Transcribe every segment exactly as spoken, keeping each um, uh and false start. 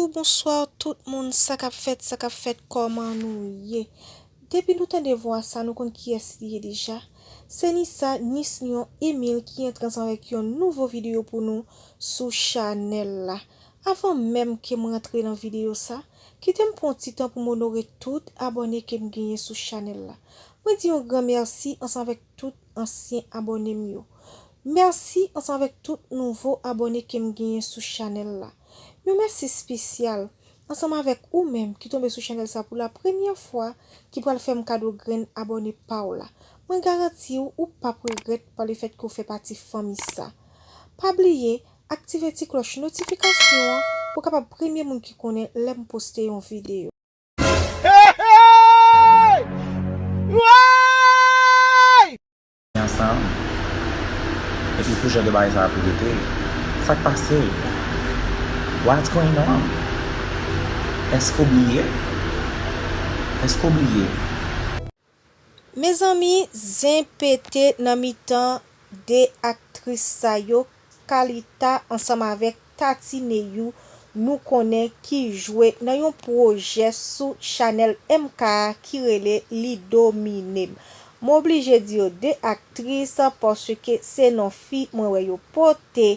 Bonswa tout moun, sa k ap fèt, sa k ap fèt, kòman nou ye? Depi nou tande vwa sa, nou konn kiyès li ye deja. Se Nissa, Nisyon Emile ki antre ansanm avèk yon nouvo videyo pou nou sou chanèl la. Avan menm ke m rantre nan videyo sa, kite m pran yon ti tan pou m onore tout abòne ke m genyen sou chanèl la. Mwen di yon gran mèsi ansanm avèk tout ansyen abòne m yo. Mèsi ansanm avèk tout nouvo abòne ke m genyen sou chanèl la. Yon mèsi espesyal ansanm avèk ou menm ki tonbe sou chanèl sa pou la premyè fwa, ki pral fè m kado grenn abòne pa w la. Mwen garanti w, ou p ap regrèt pa lefèt ke w fè pati fanmi sa. Pa bliye aktive ti klòch notifikasyon an pou w kapab premye moun ki konnen lè m poste yon videyo. Hey, hey! Woy! Ansanm. Epi pou jan de bagay sa ap rete. Sa k pase? What's going on? Èske w bliye? Èske w bliye? Mezanmi, zen pete nan mitan de aktris sa yo, Kalita ansanm avèk Tatineyou, nou konnen ki jwe nan yon pwojè sou chanèl M K a ki rele Li Domine M. M oblije di yo de aktris paske se non fi mwen wè yo pote.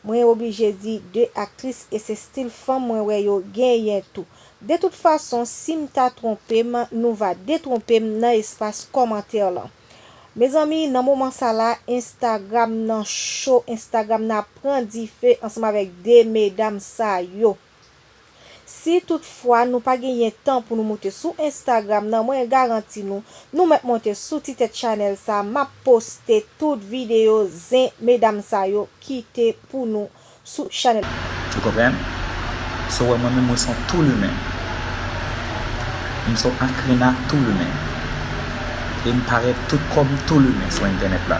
Mwen oblije di de aktris e se stil fanm mwen wè yo genyen tou. De tout fason, si m ta twonpe m, nou va detwonpe m nan espas kòmantè lan. Mezanmi, nan moman sa la, Instagram nan cho, Instagram nan ap pran dife ansanm avèk de medam sa yo. Si toutfwa nou pa genyen tan pou nou moute sou Instagram nan, mwen garanti nou, nou mèt monte sou ti tèt chanèl sa, m ap poste tout videyo zen medam sa yo kite pou nou sou chanèl. Ou konprann? So, wè mwen menm, mwen se yon tou limen. M se yon akrena tou limen. E m parèt tout kòm tou limen sou entènèt la.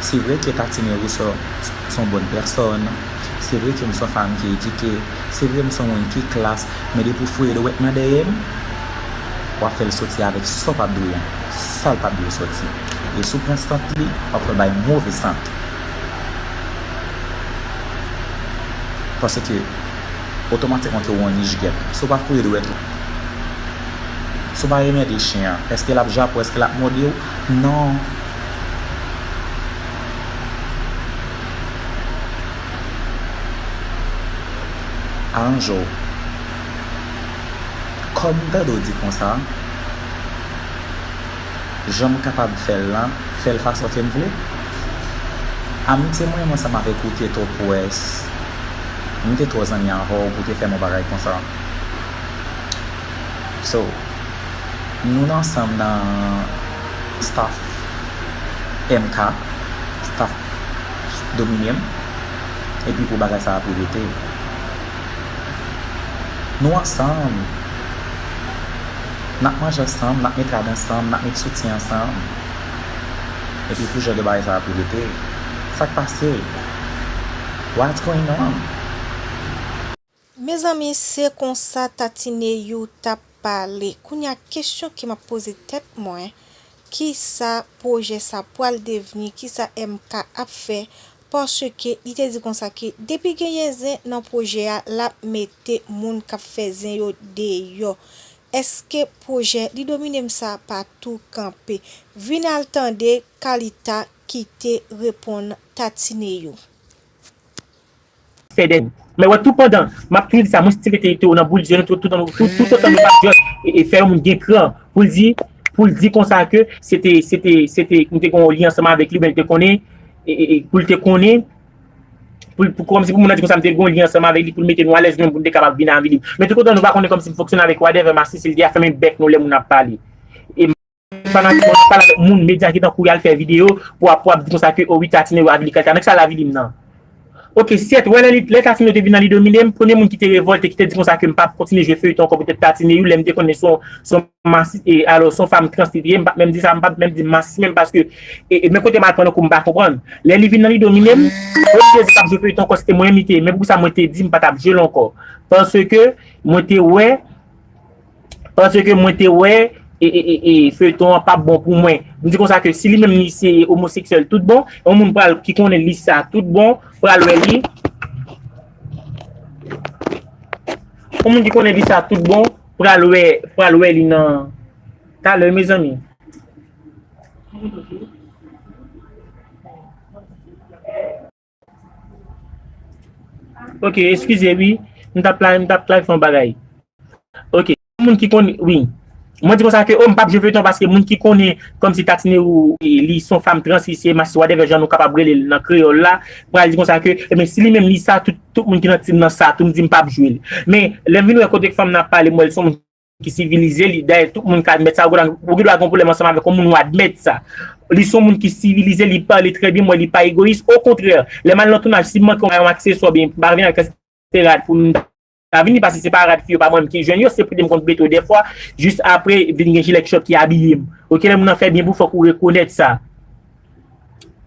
Se vre ke Tatineyou se, se yon bòn pèsòn. Se vre ke m se yon fanm ki edike. Se vre m se yon moun ki klas. Men depi w foure dwèt nan dèyè m, w ap fè l soti avèk sa w p ap dwe an. Sa l p ap dwe soti. E si w pran sant li, w ap pran bay move sant. Paske, otomatikman ke w yon nich gèp. Si w pa foure dwèt ou, si w pa renmède chen an, èske l ap jape w? Èske l ap mòde w? Non. Aranje w. Kòm m tande w di konsa, jan m kapab fè l lan, fè l fason ke m vle. Amitye mwen menm ansanm avèk ou te twò pwès. M te twò zanmi avè w pou w te fè m yon bagay konsa. So, nou ansanm nan staff M K, staff Domine M, epi pou bagay sa ap rete. Nou ansanm. N ap manje ansanm, n ap met rad ansanm, n ap met soutyen ansanm. Epi pou jan de bagay sa ap rete. Sa k pase? What's going on? Mezanmi, se konsa Tatineyou t ap pale. Kounye a, kesyon ke m ap poze tèt mwen, kisa pwojè sa pral devni? Kisa M K ap fè? Paske li te di konsa ke depi genyen zen nan pwojè a, l ap mete moun k ap fè zen yo deyò. Èske pwojè Li Domine M sa pa tou kanpe? Vin al tande Kalita ki te reponn Tatineyou. Fè dènye. Men wè, tou pandan m ap toujou di sa, mwen stil te, te nan boul zye nou, tout, tout, tout, tout otan nou pa t jòt e, e fè yon moun gen kran pou l di, pou l di konsa ke se te, se te, se te, m te gen yon lyen ansanm avèk li, oubyen l te konnen, e, e, e, pou l te konnen, pou, pou, kòmsi pou moun nan di konsa m te gen yon lyen ansanm avèk li, pou l mete nou alèz menm, pou n te kapab vin avili. Men tout otan nou pa konnen, kòmsi m fonksyone avèk whatever, masi, si l te a fèmen bèk nou lè moun ap pale. E fanatik mwen, pale avèk moun, medya ki tankou y al fè videyo pou ap, pou ap di konsa ke, o wi, Tatineyou avili Kalita. Nan kisa l avili m nan? Oke, sèt, wè lè li, lè Tatineyou te vin nan Li Domine M, premye moun ki te revòlte, ki te di konsa ke m p ap kontinye jwe feyton ankò poutèt Tatineyou, lè m te konnen se yon, se yon masi, e, alò, se yon fanm trans li te ye, m p ap menm di sa, m p ap menm di masi menm paske, e, e, men kote m al pran nan kou m pa konprann. Lè li vin nan Li Domine M, olye de di l p ap jwe feyton ankò, se te mwen menm li te ye, men pou sa mwen te di m pa t ap jwe l ankò. Paske mwen te wè, Paske mwen te wè, e, e, e, e, feyton an p ap bon pou mwen. M di konsa ke si li menm li se omoseksyèl tout bon, yon moun pral, ki konnen li sa tout bon, pral wè li. Pou moun ki konnen li sa tout bon, pral wè, pral wè li nan talè, mezanmi. Ok, eskize, wi. M t ap la, m t ap la fè yon bagay. Ok, moun ki konn, wi. Mwen di konsa ke, oh, m p ap jwe feyton paske moun ki konnen, kòmsi Tatinero, e, li se yon fanm trans, li se mas, whatever jan nou kapab rele l nan kreyòl la, pral di konsa ke, ebyen, si li menm li sa, tout, tout moun ki nan team nan sa, tou m di m p ap jwe l. Men, lè m vin wè kote fanm nan ap pale, m wè l se yon moun ki sivilize, li, dayè, tout moun ka admèt sa, ou gen, ou gen dwa gen yon pwoblèm ansanm avèk yon moun, ou admèt sa. Li se yon moun ki sivilize, li pale trè byen, m wè li pa egoyis, okontrè, lè m al nan tounaj, si m manke yon akseswa, oubyen m pa vin avèk se rad pou m ta vini, paske se pa rad fi yo, pa mwen menm ki jwenn yo, se prete m konn prete yo dèfwa, jis apre vin gen jilèt chòt ki abiye m. Ok, lè moun nan fè byen pou fòk ou rekonèt sa.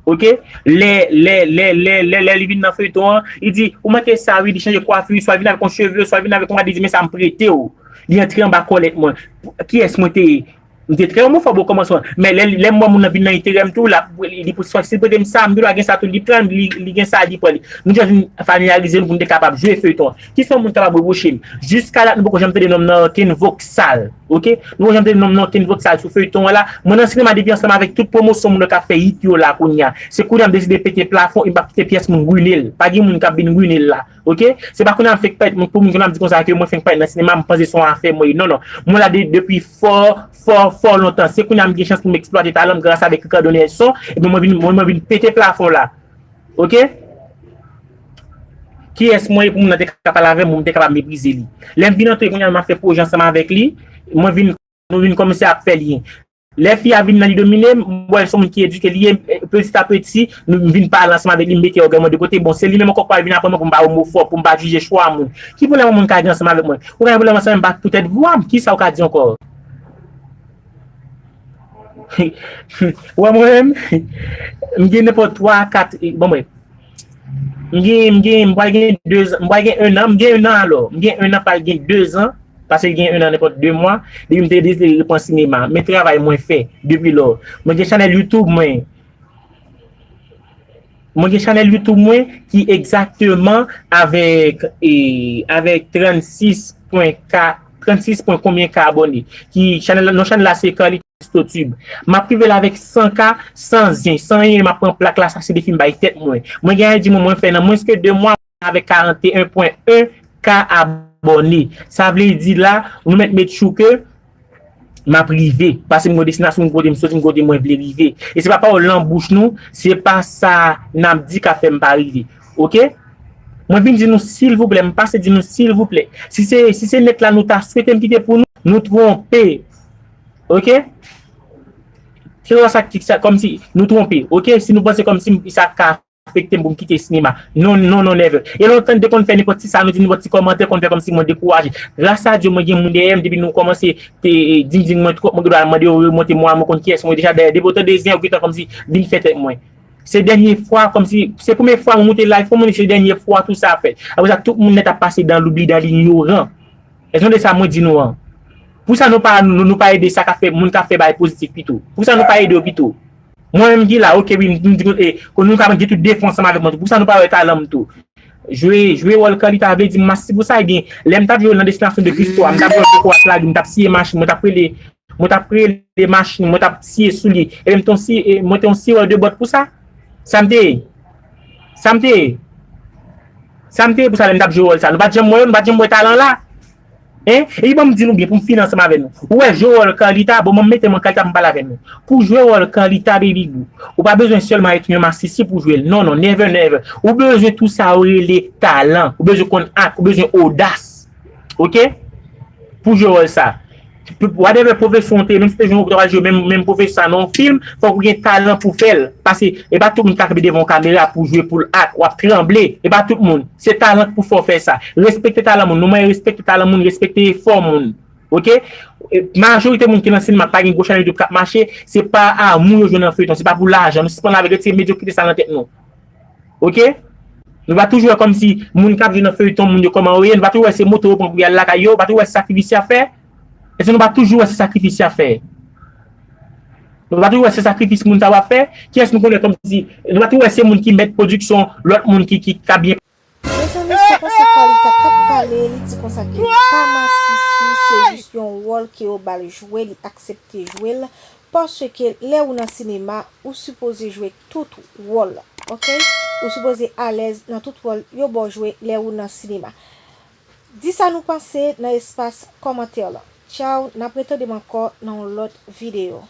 Ok? Lè, lè, lè, lè, lè, lè li vin nan feyton an, li di, ou manke sa wi, li chanje kwafi, swa vin avèk yon cheve, swa vin avèk yon rad, li di, men sa m prete w. Li antre anba kòlèt mwen. Kiyès mwen te ye? M te trè omofòb okòmansman, men lè, lè m wè moun nan vin nan enterè m tou, l ap, li, li pou, si l prete m sa, m gen dwa gen sa tou, li pran, li, li gen sa, li pran li. Nou jis vin familyarize nou pou nou te kapab jwe feyton an. Kisa yon moun kapab repwoche m? Jiska dat, nou poko janm tande non m nan okenn voksal, ok? Nou poko janm tande non m nan okenn voksal sou feyton an la. Mwen nan sinema depi ansanm avèk tout pwomosyon moun yo k ap fè hit yo la kounye a. Se kounye a m deside pete plafon e m p ap kite pyès moun rine l. Pa gen moun k ap vin rine l la. Ok? Se pa kounye a m fenk parèt, pou moun kounye a m di konsa ke mwen fenk parèt nan sinema, m panse se yon afè mwen ye. Non, non. Mwen la de, depi fò, fò, fò lontan. Se kounye a m gen chans pou m eksplwate talan m gras avèk Ricardo Nelson, epi mwen vin, mwen, mwen vin pete plafon la. Ok? Kiyès mwen ye pou moun nan te ka pale avè m, pou m te kapab meprize li? Lè m vin antre kounye a, m ap fè pwojè ansanm avèk li, mwen vin, nou vin kòmanse ap fè lyen. Lè fi a vin nan li domine m, m wè l se yon moun ki edike li ye, peti a peti, nou vin pale ansanm avèk li, m mete ògèy mwen de kote. Bon, se li menm ankò k pral vin aprann mwen pou m pa omofòb, pou m pa jije chwa moun. Ki pwoblèm yon moun ka gen ansanm avèk mwen? Ou ka gen pwoblèm ansanm avè m poutèt vwa m, kisa w ka di ankò? Ou wè mwen menm, m gen nenpòt twa, kat, bon, mwen, M gen, m gen, m pral gen de zan, m pral gen en an, m gen en an alò. M gen en an, pral gen de zan, paske l gen en an nenpòt de mwa, depi m te deside repran sinema. Men travay mwen fè depi lò. Mwen gen chanèl YouTube mwen. Mwen gen chanèl YouTube mwen ki egzakteman avèk, e, avèk trannsis pwen ka, trannsis pwen konbyen ka abòne. Ki chanèl, non chanèl la se Carlito Tube. M ap rive la avèk san ka, san zen, san anyen, m ap pran plak la, sa se defi m bay tèt mwen. Mwen gen I G mwen, mwen fè nan mwens ke de mwa, avèk karannteyen pwen en ka abòne. Sa vle di la, nou mèt make sure ke m ap rive. Paske m gon destinasyon, m kote m soti, m kote mwen vle rive. E se pa pawòl nan bouch nou, se pa sa n ap di k ap fè m pa rive. Ok? Mwen vin di nou silvouplè, m pase di nou silvouplè. Si se, si se nèt la nou ta swete m kite pou nou, nou twonpe. Ok? Se sa ki sa, kòmsi nou twonpe. Ok? Si nou panse kòmsi sa ka afekte m pou m kite sinema. Non, non, non, never. E lontan n te konn fè nenpòt ti sa, nou di nenpòt ti kòmantè, konn fè kòmsi mwen dekouraje. Gras a Dye, mwen gen moun dèyè m, depi nou kòmanse te, e, dingding mwen twòp, mwen gen dwa mande yo remonte mwen, mwen konn kiyès mwen deja, dèyè depi w tande zen, yo gentan kòmsi vin fè tèt mwen. Se dènye fwa, kòmsi, se premye fwa mwen moute live pou moun, se dènye fwa tou sa fèt. Apre sa, tout moun nèt ap pase dan loubli, dan linyoran. Rezon de sa mwen di nou an. Pou sa nou pa, nou, nou pa ede sa k ap fè, moun k ap fè bagay pozitif pito? Pou sa nou pa ede yo pito? Mwen menm ki la, ok, wi, m, m di, e, kon nou ka gen tout defo ansanm avèk mwen tou. Pou sa nou pa wè talan m tou? Jwe, jwe wòl Carlita vle di m masi pou sa, ebyen, lè m t ap jwe nan Destination de Cristo a, m t ap jwe poko ak lari, m t ap siye machin, mwen t ap rele, mwen t ap rele machin, mwen t ap siye soulye. Ebyen, m te yon si, e, mwen te yon siyè de bòt pou sa. Sa m te ye? Sa m te ye? Sa m te ye pou sa lè m t ap jwe wòl sa? Nou pa t janm wè yo, nou pa t janm wè talan la. Hein? Epi ban m di nou byen pou m fini ansanm avè nou. Ou wè jwe wòl Carlita, bon, ban m mete m an Carlita pou m pale avè nou. Pou jwe wòl Carlita, baby boo, ou pa bezwen sèlman èt yon masisi pou jwe l. Non, non, never, never. Ou bezwen tou sa yo rele talan. Ou bezwen konn ak, ou bezwen odas. Ok? Pou jwe wòl sa. Whatever pwofesyon w te ye, menm si w te jwe, w ta pral jwe menm, menm pwofesyon sa nan yon fim, fòk ou gen talan pou fè l. Paske e pa tout moun k ap kanpe devan yon kamera pou jwe pou l ak, w ap tranble. E pa tout moun. Se talan k pou fè w fè sa. Respekte talan moun. Nou mwen respekte talan moun, respekte efò moun. Ok? E, majorite moun ki nan sinema pa gen gwo chanèl YouTube k ap mache, se pa amou yo jwenn nan feyton, se pa pou lajan. Nou sispann avèk, retire medyokrite sa nan tèt nou. Ok? Nou pa toujou wè kòmsi moun k ap jwe nan feyton, moun yo kòman yo ye, nou pa toujou wè se moto yo pran pou y al lakay yo, nou pa toujou wè se sakrifis y ap fè. Èske nou pa toujou wè se sakrifis y ap fè? Nou pa toujou wè se sakrifis moun sa yo ap fè? Kiyès nou konnen kòmsi, nou pa toujou wè se moun ki mèt pwodiksyon, lòt moun ki, ki, k ap byen Mezanmi, sa Konsa Carlita t ap pale, li di konsa ke li pa masisi, se jis yon wòl ke yo ba l jwe, li aksepte jwe l, paske lè ou nan sinema, ou sipoze jwe tout wòl, oke? Ou sipoze alèz nan tout wòl yo ba w jwe lè ou nan sinema. Di sa nou panse nan espas kòmantè lan. Tchaw, n ap retande m ankò nan yon lòt videyo.